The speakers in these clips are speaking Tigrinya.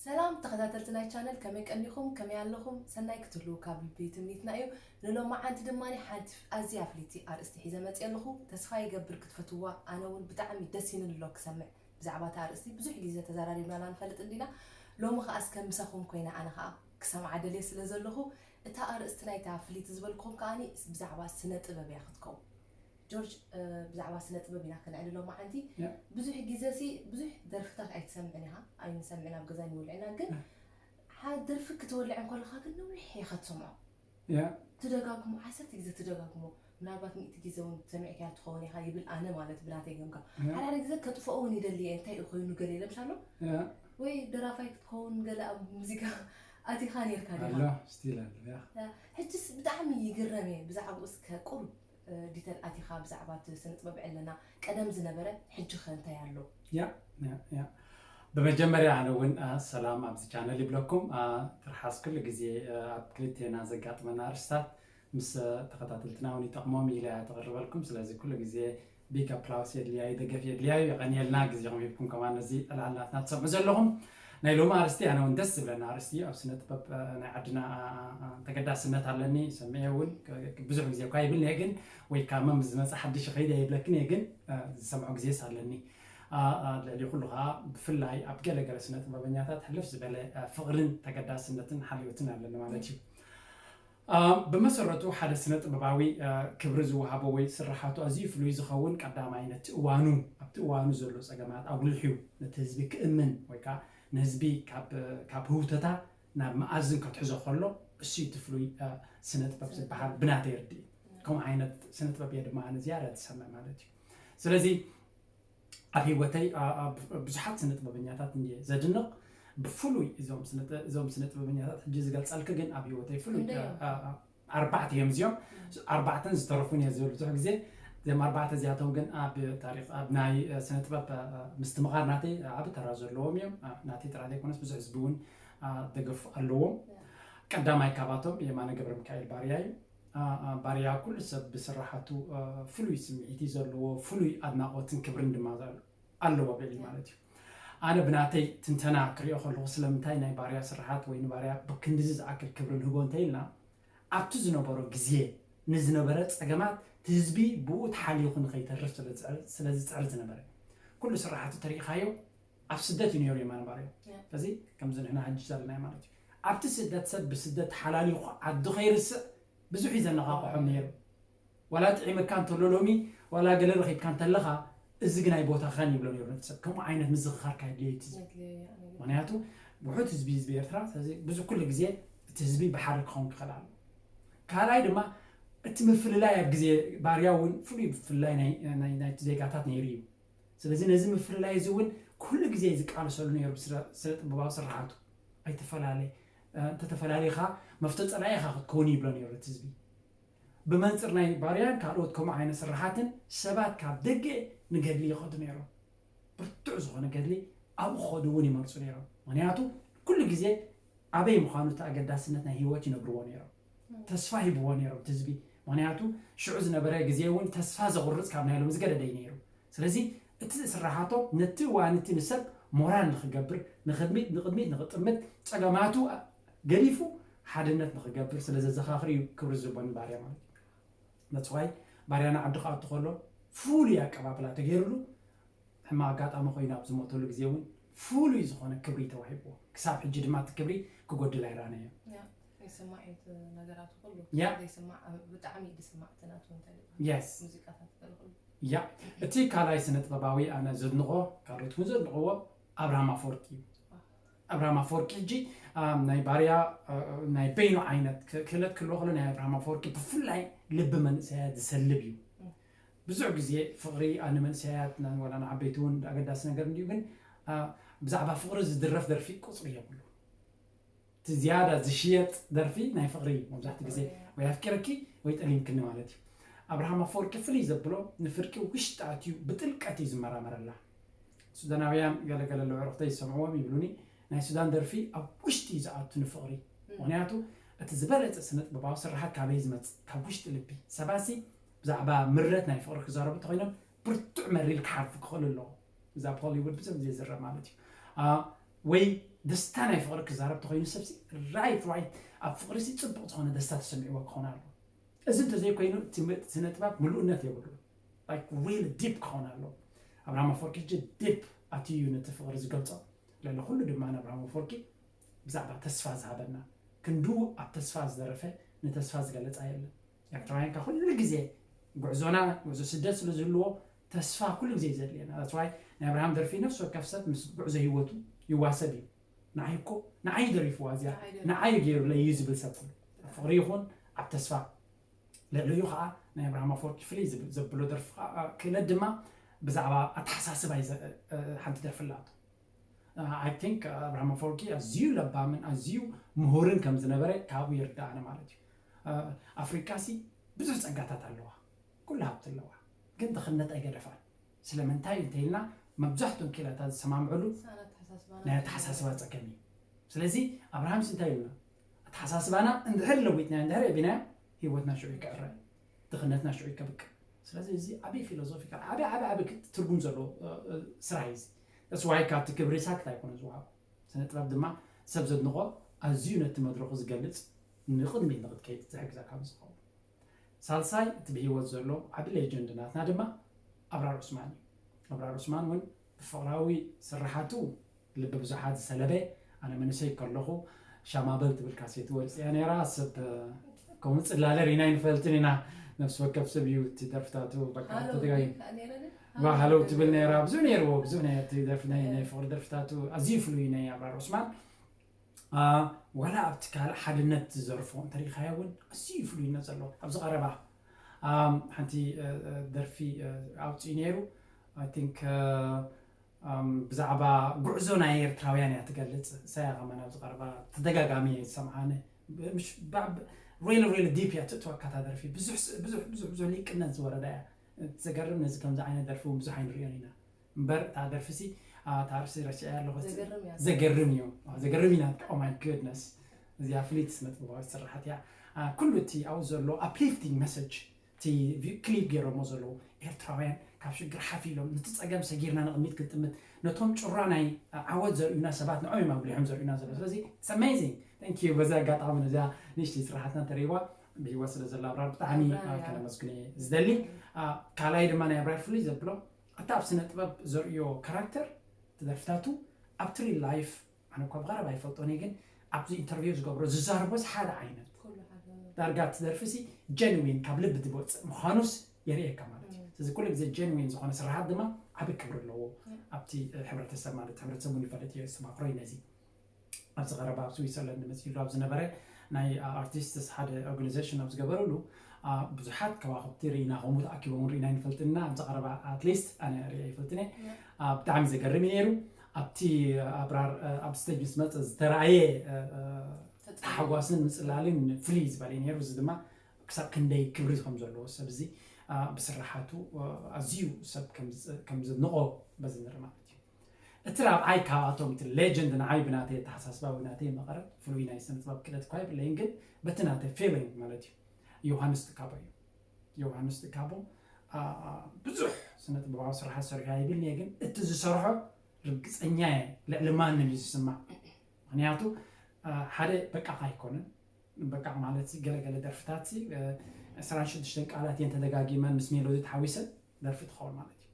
ሰላም ተኸታተልቲ ናይ ቻነል፣ ከመይ ቀኒኹም? ከመይ ኣለኹም? ሰናይ ክትህልዉ ካብ ልቢ ትምኒትና እዩ። ንሎማዓንቲ ድማ ሓንቲ ኣዝያ ፍልይቲ ኣርእስቲ ሒዘ መፅየ ኣለኹ። ተስፋ ይገብር ክትፈትውዋ፣ ኣነ እውን ብጣዕሚ ደስ ኢሉኒ ኣሎ ክሰምዕ። ብዛዕባ እታ ኣርእስቲ ብዙሕ ግዜ ተዘራሪብናላ ንፈልጥ እንዲና። ሎሚ ከኣ እስከ ምሳኹም ኮይነ ኣነ ከኣ ክሰምዓ ደልየ ስለ ዘለኹ፣ እታ ኣርእስቲ ናይታ ፍልይቲ ዝበልኩኹም ከኣኒ ብዛዕባ ስነ ጥበብ እያ ክትከውን። ጆርጅ፣ ብዛዕባ ስነ ጥበብ ኢና ክነዕልሎ መዓንቲ። ብዙሕ ግዜ ሲ ብዙሕ ደርፍታት ኣይትሰምዕን ኢኻ፣ ኣይንሰምዕን ኣብ ገዛ ንውልዕና። ግን ሓደ ደርፊ ክትወልዕ እንከለኻ ግን ነዊሕ ኢኻ ትሰምዖ። ትደጋግሞ፣ ዓሰርተ ግዜ ትደጋግሞ። ምናልባት ሚእቲ ግዜ እውን ሰሚዕካያ ትኸውን ኢኻ ይብል ኣነ፣ ማለት ብናተይ ገምጋም። ሓደ ሓደ ግዜ ከጥፍኦ እውን ይደሊ እየ፣ እንታይ እዩ ኮይኑ ገለ ይለምሻሎ። ወይ ደራፋይ ክትኸውን ገለ ኣብ ሙዚቃ ኣቲኻ ነርካ ዲኻ? ኣሎ፣ ስቲል ኣሎ። ሕጅስ ብጣዕሚ ይግረም እየ ብዛዕባኡ። እስከ ቁሩብ ዲተል ኣቲኻ ብዛዕባ እቲ ስነ ጥበብ ዕለና ቀደም ዝነበረ፣ ሕጂ ኸ እንታይ ኣሎ? ያ ያ ያ ብመጀመርያ ኣነ እውን ሰላም ኣብዚ ቻነል ይብለኩም። ትርሓስ ኩሉ ግዜ ኣብ ክልቴና ዘጋጥመና ኣርስታት ምስ ተኸታተልትና እውን ይጠቕሞም ኢለ እያ ተቕርበልኩም። ስለዚ ኩሉ ግዜ ቢግ ኣፕላውስ የድልያዩ፣ ደገፍ የድልያዩ። የቐንየልና ግዜኹም ሂብኩም ከማን ነዚ ዕላልናትና ትሰምዑ ዘለኹም። ናይ ሎሚ ኣርስቲ ኣነ እውን ደስ ዝብለና ኣርስቲ እዩ። ኣብ ስነ ጥበብ ናይ ዓድና ተገዳስነት ኣለኒ፣ ሰሚዐ እውን ብዙሕ ግዜ እኳ ይብልኒ እየ ግን፣ ወይ ካብ መም ዝመፀ ሓድሽ ኸይደ ይብለክን እየ ግን፣ ዝሰምዖ ግዜስ ኣለኒ። ልዕሊ ኩሉ ከዓ ብፍላይ ኣብ ገለገለ ስነ ጥበበኛታት ሕልፍ ዝበለ ፍቕርን ተገዳስነትን ሓልዮትን ኣለኒ ማለት እዩ። ብመሰረቱ ሓደ ስነ ጥበባዊ ክብሪ ዝወሃቦ ወይ ስርሓቱ ኣዝዩ ፍሉይ ዝኸውን ቀዳማይ ነቲ እዋኑ ኣብቲ እዋኑ ዘሎ ጸገማት ኣጉልሕዩ ነቲ ህዝቢ ክእምን ወይ ከዓ ንህዝቢ ካብ ህውተታ ናብ መኣዝን ከትሕዞ ከሎ እሱ እቲ ፍሉይ ስነ ጥበብ ዝበሃል ብናተይ ርድኢ። ከምኡ ዓይነት ስነ ጥበብ እየ ድማ ኣነ ዝያዳ ዝሰምዕ ማለት እዩ። ስለዚ ኣብ ህይወተይ ብዙሓት ስነ ጥበበኛታት እንድየ ዘድንቕ። ብፍሉይ እዞም ስነ ጥበበኛታት ሕጂ ዝገልፀልኪ ግን ኣብ ህይወተይ ፍሉይ ኣርባዕተ እዮም እዚኦም። ኣርባዕተን ዝተረፉን እየ ዝብል ብዙሕ ግዜ። እዚኦም ኣርባዕተ እዚኣቶም ግን ኣብ ታሪክ ኣብ ናይ ስነ ጥበብ ምስትምቓር ናተይ ዓቢ ተራ ዘለዎም እዮም። ናተይ ጥራሕ ዘይኮነስ ብዙሕ ህዝቢ እውን ደገፍ ኣለዎም። ቀዳማይ ካባቶም የማነ ገብረ ሚካኤል ባርያ እዩ። ባርያ ኩሉ ሰብ ብስራሓቱ ፍሉይ ስምዒት እዩ ዘለዎ፣ ፍሉይ ኣድናቖትን ክብርን ድማ ኣለዎ በሊ ማለት እዩ። ኣነ ብናተይ ትንተና ክሪኦ ከለኹ ስለምንታይ ናይ ባርያ ስራሓት ወይ ንባርያ ብክንድዚ ዝኣክል ክብሪ ንህቦ እንተኢልና ኣብቲ ዝነበሮ ግዜ ንዝነበረ ፀገማት እቲ ህዝቢ ብኡ ተሓሊኹ ንኸይተርፍ ስለዝፅዕር ዝነበረ ኩሉ ስራሓቱ ተሪኢኻዮ ኣብ ስደት እዩ ነይሩ የማነ ባርያ። ስለዚ ከምዚ ንሕና ሕጂ ዘለናዮ ማለት እዩ። ኣብቲ ስደት ሰብ ብስደት ተሓላሊኹ ዓዱ ከይርስዕ ብዙሕ እዩ ዘነቓቕሖም ነይሩ። ዋላ ጥዒምካ እንተሎ ሎሚ ዋላ ገለ ረኺብካ እንተለኻ እዚ ግን ኣይቦታኻን ይብሎ ነይሩ ነቲ ሰብ። ከምኡ ዓይነት ምዝኽኻር ካየድልዮ እዩ እቲ ህዝቢ። ምኽንያቱ ውሑድ ህዝቢ ህዝቢ ኤርትራ። ስለዚ ብዙ ኩሉ ግዜ እቲ ህዝቢ ብሓደ ክኸውን ክኽእል ኣሎ። ካልኣይ ድማ እቲ ምፍልላይ ኣብ ግዜ ባርያ እውን ፍሉይ ምፍልላይ ናይቲ ዜጋታት ነይሩ እዩ። ስለዚ ነዚ ምፍልላይ እዚ እውን ኩሉ ግዜ እዩ ዝቃለሰሉ ነይሩ ብስነ ጥበባዊ ስራሓቱ። ኣይተፈላለ እንተተፈላለኻ መፍቶ ፀላኢ ኢኻ ክትከውን ይብሎ ነይሩ እቲ ህዝቢ። ብመንፅር ናይ ባርያን ካልኦት ከምኡ ዓይነት ስራሓትን ሰባት ካብ ደገ ንገድሊ ይኸዱ ነይሮም። ብርቱዕ ዝኾነ ገድሊ ኣብኡ ክኸዱ እውን ይመርፁ ነይሮም። ምክንያቱ ኩሉ ግዜ ኣበይ ምዃኑ እቲ ኣገዳስነት ናይ ህይወት ይነግርዎ ነይሮም። ተስፋ ሂብዎ ነይሮም እቲ ህዝቢ። ምክንያቱ ሽዑ ዝነበረ ግዜ እውን ተስፋ ዘቑርፅ ካብ ናይ ሎም ዝገደደ እዩ ነይሩ። ስለዚ እቲ ስራሓቶም ነቲ እዋን እቲ ንሰብ ሞራል ንክገብር፣ ንቅድሚት ንቅድሚት ንክጥምት፣ ፀገማቱ ገዲፉ ሓድነት ንክገብር ስለ ዘዘኻኽር እዩ ክብሪ ዝቦኒ ባርያ ማለት እዩ። ነፅዋይ ባርያ ንዓዱ ክኣቱ ከሎ ፍሉይ ኣቀባብላ ተገይሩሉ ሕማቕ ኣጋጣሚ ኮይኑ ኣብ ዝሞተሉ ግዜ እውን ፍሉይ ዝኾነ ክብሪ ተዋሂብዎ። ክሳብ ሕጂ ድማ እቲ ክብሪ ክጎድል ኣይረኣናዮን። ያ፣ ይስማዕ እዩ እቲ ነገራቱ ኩሉ። ያ። ዘይስማዕ፣ ኣብ-፣ ብጣዕሚ እዩ ዝስማዕ እቲ ናቱ እንታይ ይበሃል? የስ። ሙዚቃታት ገለ ኩሉ። ያ፣ እቲ ካልኣይ ስነ ጥበባዊ ኣነ ዘድንቖ፣ ካልኦት እውን ዘድንቕዎ ኣብርሃም ኣፈወርቂ እዩ። ኣብርሃም ኣፈወርቂ ሕጂ፣ አ፣ ናይ ባርያ፣ አ፣ ናይ በይኑ ዓይነት ክ-፣ ክእለት ክህልዎ ከሎ ናይ ኣብርሃም ኣፈወርቂ ብፍላይ ልቢ መንእሰያት ዝሰልብ እዩ። ብዙሕ ግዜ ፍቕሪ፣ አ፣ ንመንእሰያት ና-፣ ዋላ ንዓበይቲ እውን ኣገዳሲ ነገር እንድዩ፣ ግን፣ አ፣ ብዛዕባ ፍቕሪ ዝድረፍ ደርፊ ቁፅሪ የብሉ። እቲ ዝያዳ ዝሽየጥ ደርፊ ናይ ፍቕሪ እዩ። መብዛሕትኡ ግዜ ወይ ኣፍቂረኪ ወይ ጠሊምክኒ ማለት እዩ። ኣብርሃም ኣፈወርቂ ፍልይ ዘብሎ ንፍርቂ ውሽጢ ኣትዩ ብጥልቀት እዩ ዝመራመረላ። ሱዳናውያን ገለገለ ኣለዉ፣ ኣዕሩኽተይ ዝሰምዕዎም ይብሉኒ፣ ናይ ሱዳን ደርፊ ኣብ ውሽጢ እዩ ዝኣቱ ንፍቕሪ። ምኽንያቱ እቲ ዝበለጸ ስነ ጥበባዊ ስርሓት ካበይ ዝመጽእ? ካብ ውሽጢ ልቢ። ሰባሲ ብዛዕባ ምረት ናይ ፍቕሪ ክዛረቡ እንተኾይኖም ብርቱዕ መሪል ክሓልፉ ክኽእሉ ኣለዎ። እዚ ኣብ ሆሊውድ ብዙሕ ግዜ ዝረአ ማለት እዩ። አ፣ ወይ ደስታ ናይ ፍቕሪ ክዛረብ ተኾይኑ ሰብሲ right right ኣብ ፍቕሪ ሲ ጽቡቕ ዝኾነ ደስታ ተሰሚዕዎ ክኾን ኣሎ። እዚ እንተዘይኮይኑ እቲ ም- ስነ ጥበብ ምሉእነት የብሉ። Like real deep ክኾን ኣሎ። ኣብርሃም ኣፈወርቂ ሕጂ ዲፕ ኣትዩ እዩ ነቲ ፍቕሪ ዝገልጾ። ልዕሊ ኩሉ ድማ ንኣብርሃም ኣፈወርቂ ብዛዕባ ተስፋ ዝሃበና ክንዱ ኣብ ተስፋ ዝደረፈ ንተስፋ ዝገለጻ የለን። ኤርትራውያን ካብ ኩሉ ግዜ ጉዕዞና ጉዕዞ ስደት ስለ ዝህልዎ ተስፋ ኩሉ ግዜ እዩ ዘድልየና። That's why ናይ ኣብርሃም ደርፊ ነፍሲ ወከፍ ሰብ ምስ ጉዕዞ ህይወቱ ይዋሰብ እዩ። ንዓይ እኮ ንዓይ ደሪፍዋ እዚኣ ንዓይ ገይሩለይ እዩ ዝብል ሰብ ኩሉ ኣብ ፍቕሪ ይኹን ኣብ ተስፋ ልዕሊኡ ከዓ ናይ ኣብርሃም ኣፈወርቂ ፍልይ ዝብ- ዘብሎ ደርፊ ከዓ ክእለት ድማ ብዛዕባ ኣተሓሳስባ እዩ ዘ- እ- ሓንቲ ደርፊ ኣላቶ። I think ኣብርሃም ኣፈወርቂ ኣዝዩ ለባምን ኣዝዩ ምሁርን ከም ዝነበረ ካብኡ ይርዳእና ማለት እዩ። ኣፍሪቃ ሲ ብዙሕ ፀጋታት ኣለዋ፣ ኩሉ ሃብቲ ኣለዋ፣ ግን ድኽነት ኣይገደፋን። ስለምንታይ እንተኢልና መብዛሕትኦም ክኢላታት ዝሰማምዕሉ ናይ ኣተሓሳስባ ፀገም እዩ። ስለዚ ኣብርሃምሲ እንታይ ኢሉና? ኣተሓሳስባና እንድሕር ለዊጥናዮ እንድሕር ኣቢናዮ ህይወትና ሽዑ ይክዕረ፣ ድኽነትና ሽዑ ይከብቅ። ስለዚ እዚ ዓብዪ ፊሎዞፊካል ዓብዪ ዓብዪ ዓብዪ ትርጉም ዘለዎ ስራሕ እዩ። እዚ ዋይ ካብቲ ክብሪ ሳክት ኣይኮነ ዝወሃቦ። ስነ ጥበብ ድማ ሰብ ዘድንቆ ኣዝዩ ነቲ መድረኹ ዝገልፅ ንቕድሚት ንክትከይድ ዝሕግዘካ ዝኸውን። ሳልሳይ እቲ ብህይወት ዘሎ ዓቢ ሌጀንድ ናትና ድማ ኣብራር ዑስማን እዩ። ኣብራር ዑስማን እውን ብፍቕራዊ ስርሓቱ ልቢ ብዙሓት ዝሰለበ። ኣነ መንእሰይ ከለኹ ሻማበል ትብል ካሴት ወፅያ ነይራ። ሰብ ከምኡ ፅላለ ሪና ይንፈልጥን ኢና። ነፍሲ ወከፍ ሰብ እዩ እቲ ደርፍታቱ በቃ ተደጋጊ ባህለው ትብል ነይራ። ብዙ ነይርዎ ብዙ ናይ እቲ ደርፊ ናይ ናይ ፍቕሪ ደርፍታቱ ኣዝዩ ፍሉይ ናይ ኣብራር ዑስማን። ዋላ ኣብቲ ካልእ ሓድነት ዝዘርፎ እንተሪኢኻዮ እውን ኣዝዩ ፍሉይነት ዘለዎ ኣብዚ ቀረባ ሓንቲ ደርፊ ኣውፅኡ ነይሩ። I think ብዛዕባ ጉዕዞ ናይ ኤርትራውያን እያ ትገልፅ። እሳያ ከማን ኣብዚ ቀረባ ተደጋጋሚ እየ ዝሰምዓነ። ሪል ሪል ዲፕ እያ ትእትወካ እታ ደርፊ። ብዙሕ ብዙሕ ብዙሕ ብዙሕ ሊቅነት ዝወረዳ እያ። ዘገርም ነዚ ከምዚ ዓይነት ደርፊ እውን ብዙሕ ኣይንሪኦን ኢና። እምበር እታ ደርፊ ሲ እታ ርእሲ ረሲዐ ኣለኹ። ዘገርም እዩ። ዘገርም እዩ። ዘገርም ኢና። Oh my goodness። እዚኣ ፍልይቲ ስነ ጥበባዊት ስርሓት እያ። ኩሉ እቲ ኣብኡ ዘሎ ኣፕሊፍቲንግ መሰጅ እቲ ክሊፕ ገይሮሞ ዘለዉ ኤርትራውያን ካብ ሽግር ሓፍ ኢሎም ነቲ ጸገም ሰጊርና ንቕድሚት ክንጥምት ነቶም ጭራ ናይ ዓወት ዘርእዩና ሰባት ንኦም እዮም ኣጉሊሖም ዘርእዩና ዘለዉ። ስለዚ it's amazing። Thank you። በዚ ኣጋጣሚ ነዚኣ ንእሽተይ ስርሓትና ተሪእዋ ብህይወት ስለ ዘላ ኣብራር ብጣዕሚ ከነመስግኖ ዝደሊ። ካልኣይ ድማ ናይ ኣብራር ፍሉይ ዘብሎ እቲ ኣብ ስነ ጥበብ ዘርእዮ ካራክተር እቲ ደርፍታቱ ኣብቲ ሪል ላይፍ ኣነ እኳ ብቐረባ ኣይፈልጦን እየ ግን ኣብዚ ኢንተርቪው ዝገብሮ ዝዛረቦስ ሓደ ዓይነት ዳርጋ እቲ ደርፊ ሲ ጀንዊን ካብ ልቢ ዝወፅእ ምዃኑስ የርእየካ ማለት እዩ። ስለዚ ኩሉ ግዜ ጀንዊን ዝኾነ ስራሓት ድማ ዓቢ ክብሪ ኣለዎ ኣብቲ ሕብረተሰብ ማለት ሕብረተሰብ እውን ይፈልጥ እየ ዝተማክሮ እዩ ነዚ ኣብዚ ቀረባ ኣብ ስዊትዘርላንድ መፂሉ ኣብ ዝነበረ ናይ ኣርቲስትስ ሓደ ኦርጋኒዜሽን ኣብ ዝገበረሉ ብዙሓት ከዋክብቲ ርኢና ከምኡ ተኣኪቦም ርኢና ይንፈልጥና ኣብዚ ቀረባ ኣትሊስት ኣነ ርእ ይፈልጥነ ብጣዕሚ ዘገርም እዩ ነይሩ ኣብቲ ኣብራር ኣብ ስቴጅ ምስ መፀ ዝተረኣየ ተሓጓስን ምፅላልን ፍልይ ዝበለ ነይሩ እዚ ድማ ክሳብ ክንደይ ክብሪ ከም ዘለዎ ሰብ እዚ ብስራሓቱ ኣዝዩ ሰብ ከም ዘድንቆ በዚ ንርኢ ማለት እዩ። እቲ ራብዓይ ካብኣቶም እቲ ሌጀንድ ንዓይ ብናተይ ኣተሓሳስባ ብናተይ መቐረት ፍሉይ ናይ ስነ ጥበብ ክእለት እኳ የብለይን ግን በቲ ናተይ ፊሊንግ ማለት እዩ ዮሃንስ ትካቦ እዩ። ዮሃንስ ትካቦ ብዙሕ ስነ ጥበባዊ ስራሓት ሰሪሑ ኣይብልን እየ ግን እቲ ዝሰርሖ ርግፀኛ እየ ልዕሊ ማንም እዩ ዝስማዕ። ምክንያቱ ሓደ በቃ ኣይኮነን በቃ ማለት ገለገለ ደርፍታት ዕስራን ሽዱሽተን ቃላት እየን ተደጋጊመን ምስ ሜሎዲ ተሓዊሰን ደርፊ ትኸውን ማለት እዩ።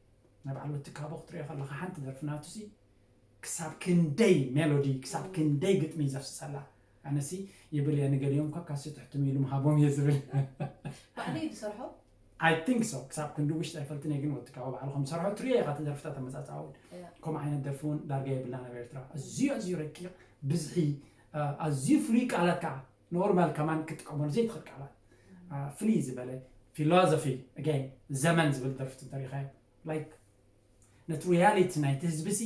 ናይ በዓል ወዲ ካቦ ክትሪኦ ከለኻ ሓንቲ ደርፊ ናቱ ሲ ክሳብ ክንደይ ሜሎዲ ክሳብ ክንደይ ግጥሚ ዘፍስሰላ ኣነሲ ይብል እየ ንገሊኦም እኳ ካሴት ሕትሙ ኢሉ ምሃቦም እየ ዝብል። ባዕለይ ዝሰርሖ I think so ክሳብ ክንዲ ውሽጢ ኣይፈልጥን እየ ግን ወዲ ካቦ ባዕሉ ከም ዝሰርሖ ትሪኦ ኢኻ እቲ ደርፍታት ኣመፃፅኣ እውን ከምኡ ዓይነት ደርፊ እውን ዳርጋ የብልና ናብ ኤርትራ ኣዝዩ ኣዝዩ ረቂቕ ብዝሒ ኣዝዩ ፍሉይ ቃላት ከዓ ኖርማል ከማን ክትጥቀመሉ ዘይትኽእል ቃላት ፍልይ ዝበለ ፊሎዞፊ ኣገን ዘመን ዝብል ደርፍቲ እንተሪኢኻዮ ላይክ ነቲ ሪያሊቲ ናይቲ ህዝቢ ሲ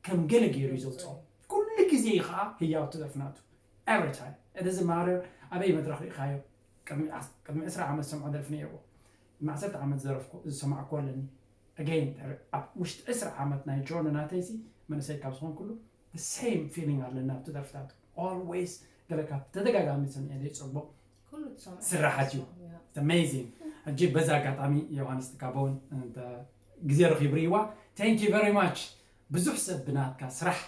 ከም ገለ ገይሩ እዩ ዘውፅኦ። ኩሉ ግዜ እዩ ከዓ ህያው እቲ ደርፊ ናቱ every time። It doesn't matter ኣበይ መድረኽ ርኢኻዮ። ቅድሚ ዕስራ ዓመት ዝሰምዖ ደርፊ ነይርዎ። ቅድሚ ዓሰርተ ዓመት ዝደረፍኩ ዝሰማዕኩዎ ኣለኒ። Again ኣብ ውሽጢ ዕስራ ዓመት ናይ ጆርኒ ናተይ ሲ መንእሰይ ካብ ዝኾንኩሉ the same feeling ኣለኒ ኣብቲ ደርፍታቱ። Always ገለ ካብ ተደጋጋሚ ሰሚዐ ዘይፀግቦ ስራሓት እዩ። Amazing። ሕጂ በዚ ኣጋጣሚ ዮሃንስ ትካቦ እውን ግዜ ረኺቡ ርእይዋ። Thank you very much። ብዙሕ ሰብ ብናትካ ስራሕ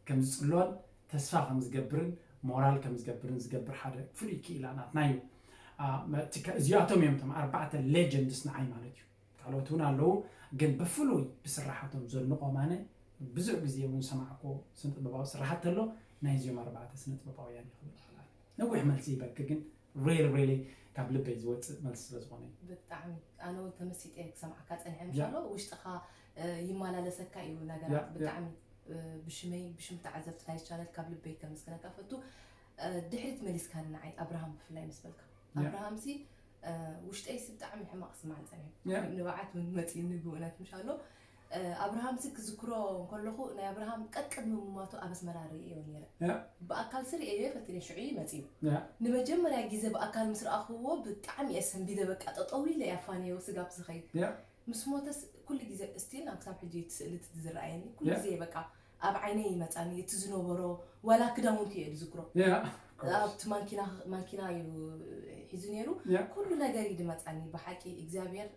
ከም ዝፅሎን ተስፋ ከም ዝገብርን ሞራል ከም ዝገብርን ዝገብር ሓደ ፍሉይ ክኢላ ናትና እዩ። እዚኣቶም እዮም እቶም ኣርባዕተ ሌጀንድስ ንዓይ ማለት እዩ። ካልኦት እውን ኣለዉ፣ ግን ብፍሉይ ብስራሓቶም ዘንቆም ኣነ ብዙሕ ግዜ እውን ሰማዕኮ ስነ ጥበባዊ ስራሓት ተሎ ናይ እዚኦም ኣርባዕተ ስነ ጥበባውያን ይኽብል። ነዊሕ መልሲ ይበልክ ግን ሪል ሪሊ ካብ ልበይ ዝወፅእ መልሲ ስለ ዝኾነ እዩ። ብጣዕሚ ኣነ እውን ተመሲጠ ክሰምዓካ ፀኒሐ ምሻሎ ውሽጥኻ ይመላለሰካ እዩ ነገራት ብጣዕሚ ብሽመይ ብሽም ተዓዘብቲ ናይ ቻነል ካብ ልበይ ከመስግነካ ፈቱ። ድሕሪት መሊስካ ንዓይ ኣብርሃም ብፍላይ ምስ በልካ ኣብርሃም ሲ ውሽጠይ ሲ ብጣዕሚ ሕማቕ ስማዕ ፀኒሑ ንብዓት እውን መፂኒ ብእውነት ምሻሎ ኣብርሃም ሲ ክዝክሮ እንከለኹ ናይ ኣብርሃም ቀቅድሚ ምማቱ ኣብ ኣስመራ ርእዮ ነይረ ብኣካል ሲ ርእዮ ፈትነ ሽዑ መፂኡ ንመጀመርያ ግዜ ብኣካል ምስ ረኣኽዎ ብጣዕሚ እየ ሰንቢደ በቃ ጠጠው ኢለ እያ ፋንዮ ስጋብ ዝኸይድ ምስ ሞተስ ኩሉ ግዜ ስቲል ናብ ክሳብ ሕጂ እቲ ስእሊ እቲ ዝረኣየኒ ኩሉ ግዜ በቃ ኣብ ዓይነይ ይመፃኒ እቲ ዝነበሮ ዋላ ክዳውንቲ እየ ዝዝክሮ ኣብቲ ማንኪና እዩ ሒዙ ነይሩ ኩሉ ነገር እዩ ዝመፃኒ ብሓቂ እግዚኣብሔር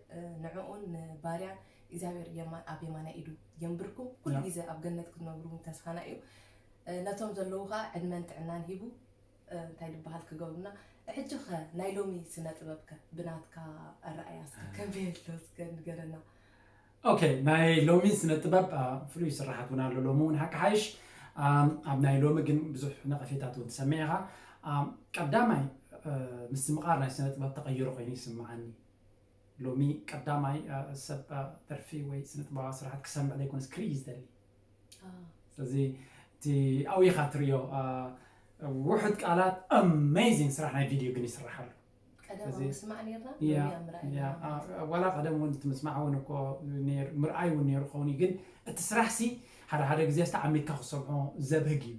ንዕኡን ንባርያን እግዚኣብሔር ኣብ የማና ኢዱ የንብርኩም ኩሉ ግዜ ኣብ ገነት ክትነብሩ ተስፋና እዩ ነቶም ዘለዉ ከዓ ዕድመን ጥዕናን ሂቡ እንታይ ዝበሃል ክገብሩና ሕጂ ከ ናይ ሎሚ ስነ ጥበብ ከ ብናትካ ኣረኣያ እስከ ከመይ ኣሎ እስከ ንገረና ኦኬ ናይ ሎሚ ስነ ጥበብ ፍሉይ ስራሓት እውን ኣሎ ሎሚ እውን ሓቂ ሓይሽ ኣብ ናይ ሎሚ ግን ብዙሕ ነቐፌታት እውን ትሰምዕ ኢኻ ቀዳማይ ምስ ምቓር ናይ ስነ ጥበብ ተቐይሮ ኮይኑ ይስምዓኒ ሎሚ ቀዳማይ ሰብ ደርፊ ወይ ስነ ጥበባዊ ስራሓት ክሰምዕ ዘይኮነስ ክርኢ ዝደሊ ስለዚ እቲ ኣብኡ ኢኻ ትሪኦ ውሑድ ቃላት ኣሜዚንግ ስራሕ ናይ ቪድዮ ግን ይስራሕ ኣሎ ቀደም ምስማዕ ነርና ዋላ ቀደም እውን እቲ ምስማዕ እውን እኮ ምርኣይ እውን ነይሩ ከውን ግን እቲ ስራሕ ሲ ሓደ ሓደ ግዜ ዝተዓሚትካ ክሰምዖ ዘብህግ እዩ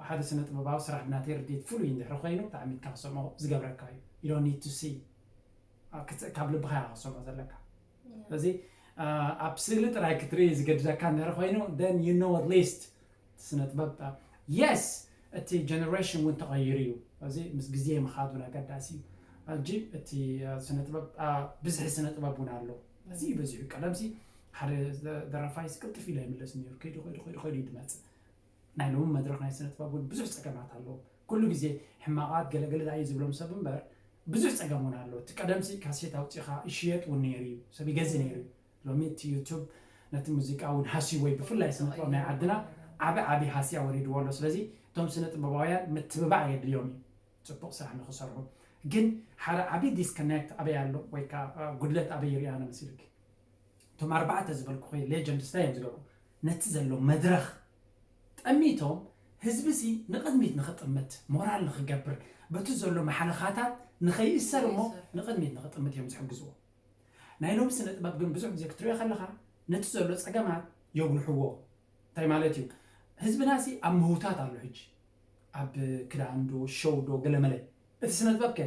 ሓደ ስነ ጥበባዊ ስራሕ ብናተይ ርድኢት ፍሉይ እንድሕር ኮይኑ ተዓሚትካ ክሰምዖ ዝገብረካ እዩ you don't need to see ካብ ልብኻ ኢኻ ክሰምዖ ዘለካ ስለዚ ኣብ ስእሊ ጥራይ ክትርኢ ዝገድደካ እንድሕር ኮይኑ then you know at least ስነ ጥበብ yes እቲ ጀነሬሽን እውን ተቐይሩ እዩ እዚ ምስ ግዜ ምኻዱ ኣገዳሲ እዩ ሕጂ እቲ ስነ ጥበብ ብዝሒ ስነ ጥበብ እውን ኣሎ እዚ በዚሑ ቀደምሲ ሓደ ደራፋይ ቅልጥፍ ኢለ ይምለስ ነሩ ከይዱ ከይዱ ከይዱ ከይዱ ይድመፅእ ናይ ሎሚ መድረኽ ናይ ስነ ጥበብ እውን ብዙሕ ፀገማት ኣለዎ ኩሉ ግዜ ሕማቓት ገለገለ ዳዩ ዝብሎም ሰብ እምበር ብዙሕ ፀገም እውን ኣሎ እቲ ቀደምሲ ካሴት ኣውፂኻ ይሽየጥ እውን ነይሩ እዩ ሰብ ይገዚ ነይሩ እዩ ሎሚ እቲ ዩቱብ ነቲ ሙዚቃ እውን ሃስይዎ እዩ ብፍላይ ስነ ጥበብ ናይ ዓድና ዓቢ ዓቢ ሃስያ ወሪድዎ ኣሎ ስለዚ እቶም ስነ ጥበባውያን ምትብባዕ የድልዮም እዩ ፅቡቕ ስራሕ ንክሰርሑ ግን ሓደ ዓቢ ዲስኮኔክት ኣበይ ኣሎ ወይ ከዓ ጉድለት ኣበይ ይርያ ንመስልክ እቶም ኣርባዕተ ዝበልኩ ኮይ ሌጀንድስ እንታይ እዮም ዝገብሩ ነቲ ዘሎ መድረኽ ጠሚቶም ህዝቢ ሲ ንቕድሚት ንኽጥምት ሞራል ንኽገብር በቲ ዘሎ መሓለኻታት ንኸይእሰር እሞ ንቕድሚት ንኽጥምት እዮም ዝሕግዝዎ ናይ ሎም ስነ ጥበብ ግን ብዙሕ ግዜ ክትሪኦ ከለኻ ነቲ ዘሎ ፀገማት የጉልሕዎ እንታይ ማለት እዩ ህዝብና ሲ ኣብ ምህውታት ኣሎ ሕጂ ኣብ ክዳን ዶ ሸው ዶ ገለመለ እቲ ስነ ጥበብ ከ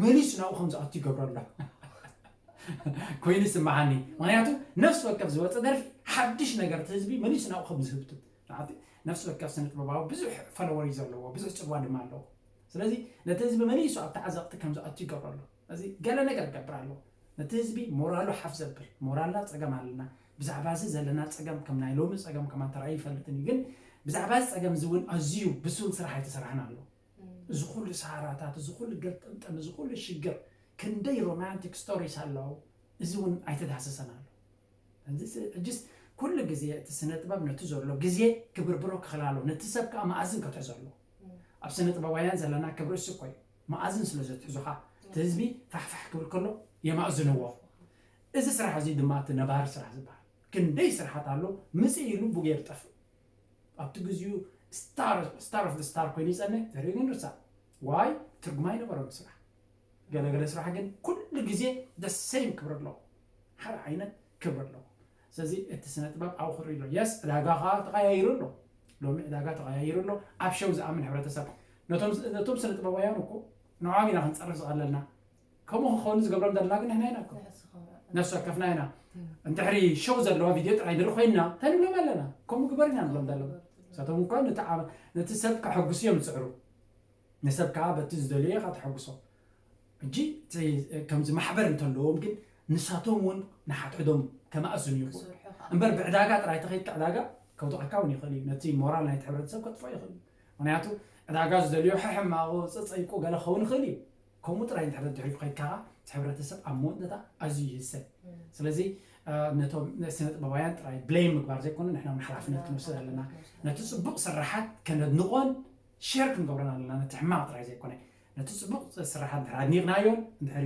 መሊሱ ናብኡ ከም ዝኣቱ ይገብሮ ኣሎ ኮይኑ ይስምዓኒ ምክንያቱ ነፍሲ ወከፍ ዝወፀ ደርፊ ሓድሽ ነገር እቲ ህዝቢ መሊሱ ናብኡ ከም ዝህብቱ ነፍሲ ወከፍ ስነ ጥበባዊ ብዙሕ ፈለወር እዩ ዘለዎ ብዙሕ ፅልዋ ድማ ኣለዎ ስለዚ ነቲ ህዝቢ መሊሱ ኣብቲ ዓዘቕቲ ከም ዝኣቱ ይገብሮ ኣሎ እዚ ገለ ነገር ይገብር ኣሎ ነቲ ህዝቢ ሞራሉ ሓፍ ዘብል ሞራልና ፀገም ኣለና ብዛዕባ እዚ ዘለና ፀገም ከም ናይ ሎሚ ፀገም ከማን ተራእዩ ይፈልጥን እዩ ግን ብዛዕባ እዚ ፀገም እዚ እውን ኣዝዩ ብስል ስራሕ ኣይተሰራሕን ኣሎ እዚ ኩሉ ሰሃራታት እዚ ኩሉ ገልጠምጠም እዚ ኩሉ ሽግር ክንደይ ሮማንቲክ ስቶሪስ ኣለዉ እዚ እውን ኣይተዳህሰሰን ኣሎ ሕጅስ ኩሉ ግዜ እቲ ስነ ጥበብ ነቲ ዘሎ ግዜ ክብርብሮ ክኽል ኣለዎ ነቲ ሰብ ከዓ መኣዝን ከትሕዞ ኣለዎ ኣብ ስነ ጥበባውያን ዘለና ክብሪ እሱ እኮ እዩ መኣዝን ስለ ዘትሕዙኻ እቲ ህዝቢ ፋሕፋሕ ክብል ከሎ የማእዝንዎ እዚ ስራሕ እዚ ድማ እቲ ነባሪ ስራሕ ዝበሃል ክንደይ ስራሓት ኣሎ ምፅእ ኢሉ ብጌር ጠፍእ ኣብቲ ግዚኡ ስታር ኦፍ ስታር ኮይኑ ይፀንሕ ድሕሪኡ ግን ርሳዕ ዋይ ትርጉም ኣይነበሮም ስራሕ ገለገለ ስራሕ ግን ኩሉ ግዜ ደሰይም ክብሪ ኣለዎ ሓደ ዓይነት ክብሪ ኣለዎ ስለዚ እቲ ስነ ጥበብ ኣብኡ ክርኢ ኣሎ የስ ዕዳጋ ከዓ ተቀያይሩ ኣሎ ሎሚ ዕዳጋ ተቀያይሩ ኣሎ ኣብ ሸው ዝኣምን ሕብረተሰብ ነቶም ስነ ጥበባውያን እኮ ንዖም ኢና ክንፀርፍ ዝቀለልና ከምኡ ክኸውን ዝገብሮም ዘለና ግን ንሕና ኢና እኮ ነፍሲ ወከፍና ኢና እንድሕሪ ሸው ዘለዋ ቪድዮ ጥራይ ንርኢ ኮይንና እንታይ ንብሎም ኣለና ከምኡ ግበር ኢና ንብሎም ዘለና ንሳቶም እኳ ነቲ ሰብ ከሐጉሱ እዮም ዝፅዕሩ ንሰብ ከዓ በቲ ዝደልዮ ኢኻ ተሐጉሶ ሕጂ ከምዚ ማሕበር እንተለዎም ግን ንሳቶም እውን ንሓድሕዶም ከማእዝኑ ይኽእሉ እምበር ብዕዳጋ ጥራይ ተኸይድካ ዕዳጋ ከውድቐካ እውን ይኽእል እዩ። ነቲ ሞራል ናይቲ ሕብረተሰብ ከጥፍኦ ይኽእል እዩ። ምክንያቱ ዕዳጋ ዝደልዮ ሕሕማቑ፣ ጸጸይቁ ገለ ክኸውን ይኽእል እዩ። ከምኡ ጥራይ እንድሕር ድሕሪኡ ከይድካ እቲ ሕብረተሰብ ኣብ መወዳእታ ኣዝዩ ይህሰ። ስለዚ ነቶም ስነ ጥበባውያን ጥራይ ብሌም ምግባር ዘይኮነ ንሕና እውን ሓላፍነት ክንወስድ ኣለና። ነቲ ጽቡቕ ስራሓት ከነድንቖን ሸር ክንገብሮን ኣለና፣ ነቲ ሕማቕ ጥራይ ዘይኮነ። ነቲ ጽቡቕ ስራሓት እንድሕር ኣድኒቕናዮን እንድሕር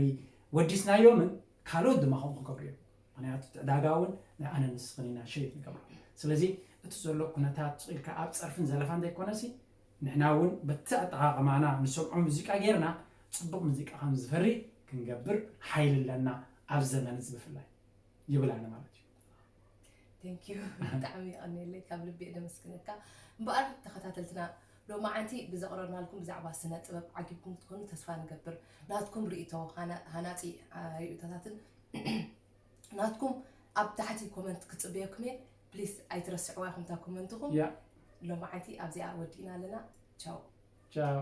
ወዲስናዮምን ካልኦት ድማ ከምኡ ክገብሩ እዮም። ምክንያቱ እቲ ዕዳጋ እውን ናይ ኣነ ንስኽን ኢና ሸይት ንገብሮ። ስለዚ እቲ ዘሎ ኩነታት ኢልካ ኣብ ጸርፍን ዘለፋን ዘይኮነሲ ንሕና እውን በቲ ኣጠቓቕማና ንሰምዖ ሙዚቃ ጌርና ጽቡቕ ሙዚቃ ከም ዝፈሪ ክንገብር ሓይሊ ኣለና፣ ኣብ ዘመን እዚ ብፍላይ ይብል ኣነ ማለት እዩ። Thank you። ብጣዕሚ የቐንየለይ፣ ካብ ልቢ እየ ደመስግነካ። እምበኣር ተኸታተልትና ሎማዓንቲ ብዘቕረብናልኩም ብዛዕባ ስነ ጥበብ ዓጊብኩም ክትኮኑ ተስፋ ንገብር። ናትኩም ርእቶ፣ ሃና- ሃናጺ አ፣ ርእቶታትን ናትኩም ኣብ ታሕቲ ኮመንት ክጽበየኩም እየ። ፕሊስ ኣይትረስዕዋ ኢኹም እታ ኮመንትኹም። ያ ሎማዓንቲ ኣብዚኣ ወዲእና ኣለና። ቻው። ቻው።